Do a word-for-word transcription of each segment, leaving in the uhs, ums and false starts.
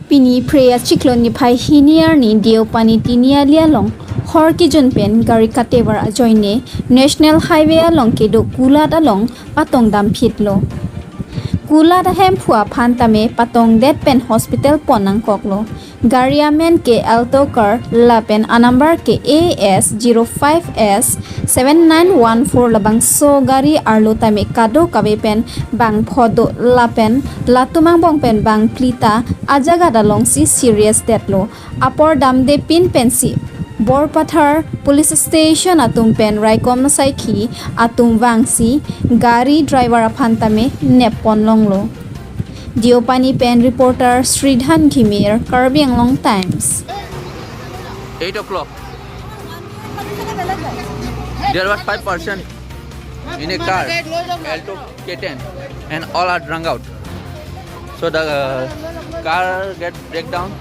Pini Phre achiklo niphai hini arni Deopani Tiniali along hor kejun pen gari katevar ajoine National Highway along kedo kulat along patong damphitlo. Kulat ahemphu aphan tame patongdet pen hospital pon nangkoklo. Gari amen ke Alto car lapen anumber ke A S zero five S seven nine one four. Labangso gari arlo tame kadokave pen bang pho do lapen latum angbong pen bang phli ta ajaga alongsi serious detlo. Apor damde pin pensi Borpathar Police Station atum pen raikom asaikhi atum vangsi gari driver aphan tame neppon longlo. Deopani pen reporter Sridhan Ghimir, Karbi Anglong Times. Eight o'clock. There were five person in a car, Alto K ten, and all are drunk out. So the uh, car get breakdown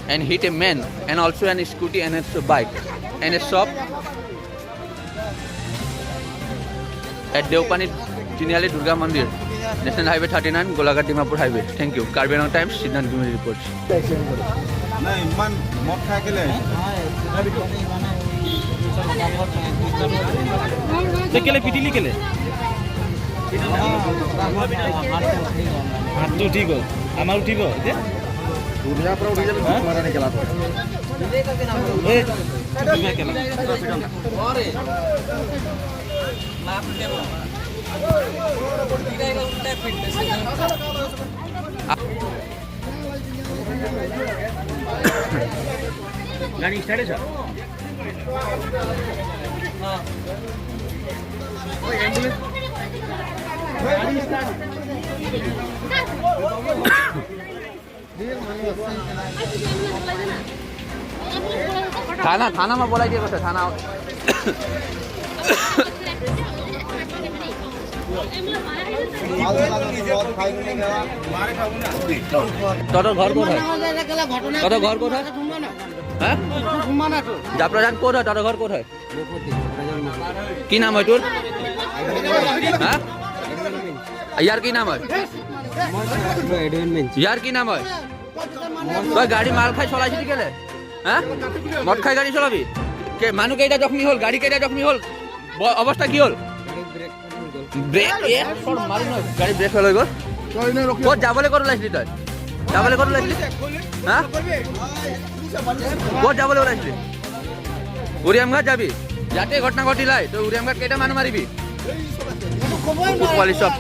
and hit a man and also an scooty and a bike and a shop at Deopani Tiniali Durga Mandir, National Highway thirty-nine, Golaghat Dimapur Highway. Thank you. Karbi Anglong Times, Sridhan Ghimir reports. নাই, ইমান মদ খাই কেলে? তে কেলে পিটিলি কেলে? হাতটো উঠি গ'ল। আমাৰ উঠিব এতিয়া? এই, উঠিব কেলা। গাড়ি স্টার্ট হয়েছে? থানা, থানা মই বলাই দিয়ে কৈছে, থানা। তহঁতৰ ঘৰ ক'ত হয়? তহঁতৰ ঘৰ ক'ত হয়? হা? জাপ্ৰাজান ক'ত হয়? তহঁতৰ ঘৰ ক'ত হয়? কি নাম হয় তোৰ? হা? ইয়াৰ কি নাম হয়? ইয়াৰ কি নাম হয়? তই গাড়ী মাল খাই চলাইছিলি কেলে? হা? মদ খাই গাড়ী চলাবি? কে, মানুহ কেইটা জখমী হ'ল, গাড়ী কেইটা জখমী হ'ল? ব-, অৱস্থা কি হ'ল? ব্ৰেক, এ, চৰ মাৰি নহয়, গাড়ী ব্ৰেক ফেল হৈ গ'ল। তই এনে ৰখি ক'ত যাবলৈ ক'ত ওলাইছিলি তই? যাবলৈ ক'ত ওলাইছিলি? হা? ক'ত যাবলৈ ওলাইছিলি? উৰিয়ামঘাট যাবি? ইয়াতে ঘটনা ঘটিলাই, তই উৰিয়ামঘাট কেইটা মানুহ মাৰিবি? পোৱালি চব।